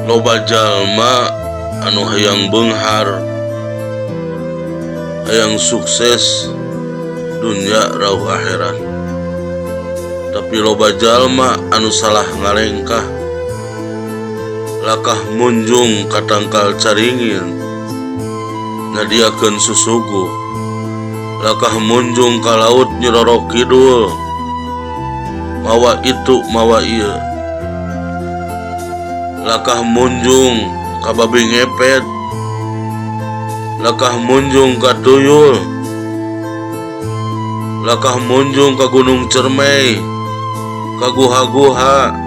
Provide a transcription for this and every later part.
Loba jalma anu hayang beunghar, hayang sukses dunya rauh akhirat. Tapi loba jalma anu salah ngalengkah, lakah munjung ka tangkal caringin nyadiakeun susuguh, lakah munjung ka laut Nyi Roro Kidul mawa itu mawa ieu, lakah munjung ka babi ngepet, lakah munjung ka tuyul, lakah munjung ka Gunung Cermai, ka guha-guha.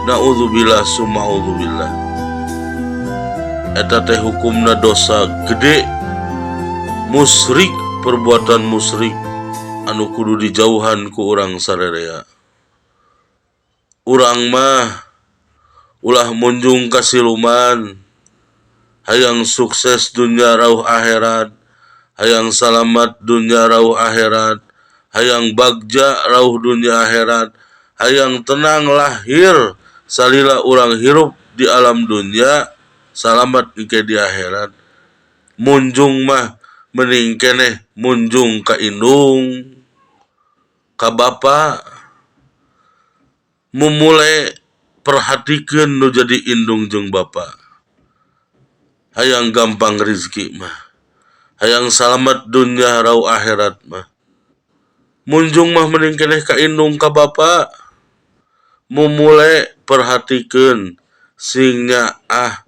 Naudzubillah summa audzubillah. Eta teh hukumna dosa gede, musyrik, perbuatan musyrik anu kudu dijauhan ku urang sarerea. Urang mah ulah munjung ka siluman, hayang sukses dunya rauh akhirat, hayang salamat dunya rauh akhirat, hayang bagja rauh dunya akhirat, hayang tenang lahir salila urang hirup di alam dunya, salamat engke di akhirat. Munjung mah mending keneh munjung ka indung, ka bapa. Mumule perhatikeun nu jadi indung jeung bapa. Hayang gampang rizki mah, hayang salamat dunya rauh akhirat mah. Munjung mah mending keneh ka indung ka bapa. Mumule perhatikeun sing nyaah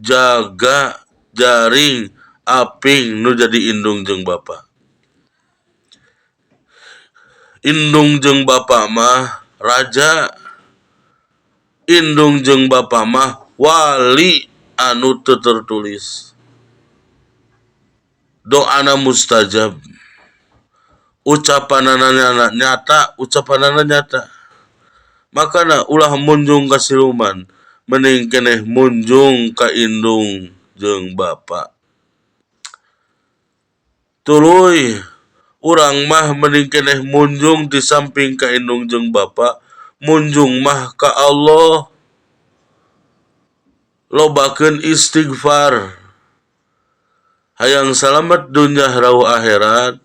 jaga jaring aping nu jadi indung jeung bapa. Indung jeung bapa mah raja, indung jeung bapa mah wali anu teu tertulis. Doana mustajab, ucapanana nyata, ucapanana nyata. Makana ulah munjung ka siluman, mending keneh munjung ka indung jeung bapa. Tuluy urang mah mending keneh munjung di samping ka indung jeung bapa, munjung mah ka Allah. Lobakeun istighfar. Hayang salamet dunya rauh akhirat,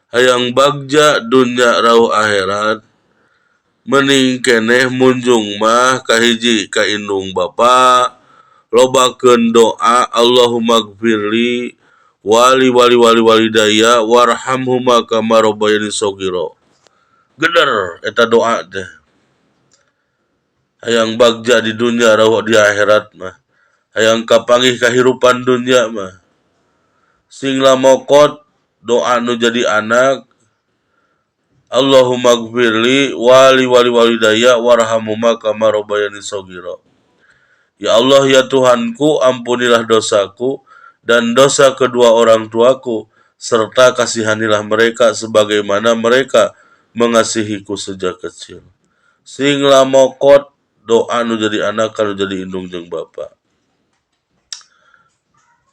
hayang bagja dunya rauh akhirat, mending keneh munjung mah kahiji ka indung bapa, lobakeun doa Allahumma gfirli wali wali wali walidayya warhamhuma kama rabbayani shaghira. Geder eta doa teh. Hayang bagja di dunya rauh di akhirat mah, hayang kapanggih kahirupan dunya mah. Sing lamokot doa nu jadi anak, Allahumma gfirli wali wali walidayya warhamhuma kama rabbayani shaghira. Ya Allah ya Tuhanku, ampunilah dosaku dan dosa kedua orang tuaku, serta kasihanilah mereka sebagaimana mereka mengasihiku sejak kecil. Sing lamokot doa nu jadi anak nu jadi indung jeung bapa.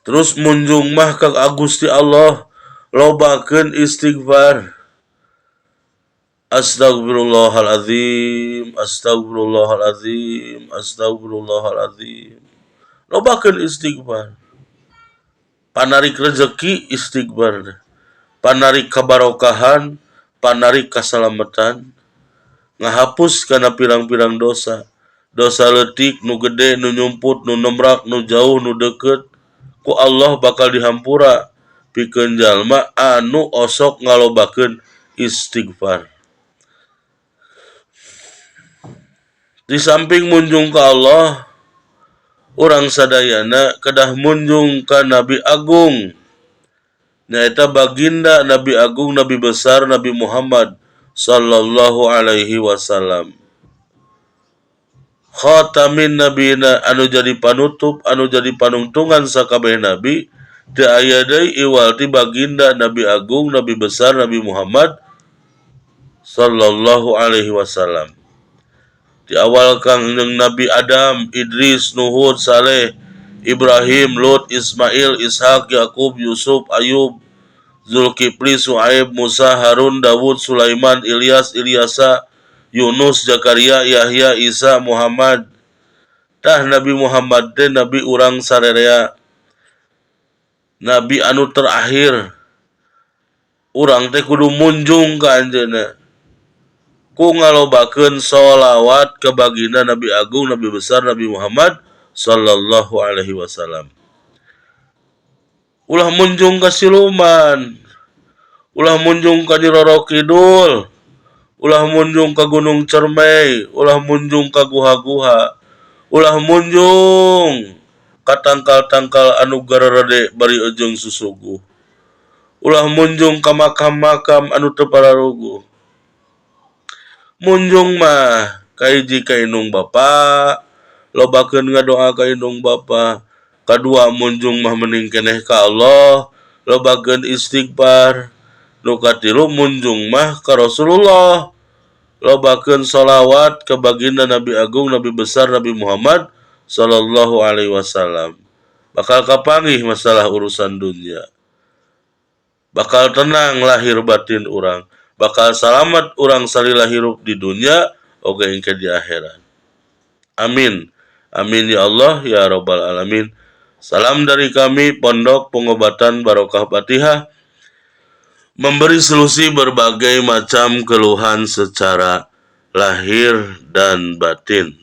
Terus munjung mah ka Gusti Allah, lobakeun istighfar. Astagfirullahalazim, astagfirullahalazim, astagfirullahalazim. Lobakeun istighfar. Panarik rezeki istighfar, panarik kabarokahan, panarik kasalamatan, ngahapus kana pirang-pirang dosa. Dosa leutik, nu gede, nu nyumput, nu nemrak, nu jauh, nu deket, ku Allah bakal dihampura pikeun jalma anu osok ngalobakeun istighfar. Di samping munjung ka Allah, urang sadayana kedah munjung ka Nabi Agung, nyaeta baginda Nabi Agung, Nabi besar, Nabi Muhammad sallallahu alaihi wasallam. Khatamin nabiyina anu jadi panutup, anu jadi panungtungan sakabeh nabi, teu aya deui iwal ti baginda Nabi Agung, Nabi besar, Nabi Muhammad sallallahu alaihi wasallam. Di awal Kangjeng Nabi Adam, Idris, Nuhud, Saleh, Ibrahim, Lut, Ismail, Ishak, Yakub, Yusuf, Ayub, Zulkifli, Suaib, Musa, Harun, Dawud, Sulaiman, Ilyas, Ilyasa, Yunus, Zakaria, Yahya, Isa, Muhammad. Tah Nabi Muhammad teh nabi urang sarerea, nabi anu terakhir. Urang teh kudu munjung ka anjeunna ku ngalobakeun sholawat ka baginda Nabi Agung, Nabi Besar, Nabi Muhammad sallallahu alaihi wasallam. Ulah munjung ka siluman, ulah munjung ka Nyi Roro Kidul, ulah munjung ka Gunung Cermai, ulah munjung ka guha-guha, ulah munjung ka tangkal-tangkal anu garerede bari jeung susuguh, ulah munjung ka makam-makam anu teu pararuguh. Munjung mah kahiji ka indung bapa, lobakeun ngadoa ka indung bapa. Kadua munjung mah mending keneh ka Allah, lobakeun istighfar. Nu katilu munjung mah ka Rasulullah, lobakeun sholawat ka baginda Nabi Agung, Nabi Besar, Nabi Muhammad sallallahu alaihi wasallam. Bakal kapanggih masalah urusan dunia, bakal tenang lahir batin urang, bakal salamat urang salila hirup di dunia oge engke di akhirat. Amin, amin ya Allah ya Rabbal alamin. Salam dari kami, Pondok Pengobatan Barokah Fatihah, memberi solusi berbagai macam keluhan secara lahir dan batin.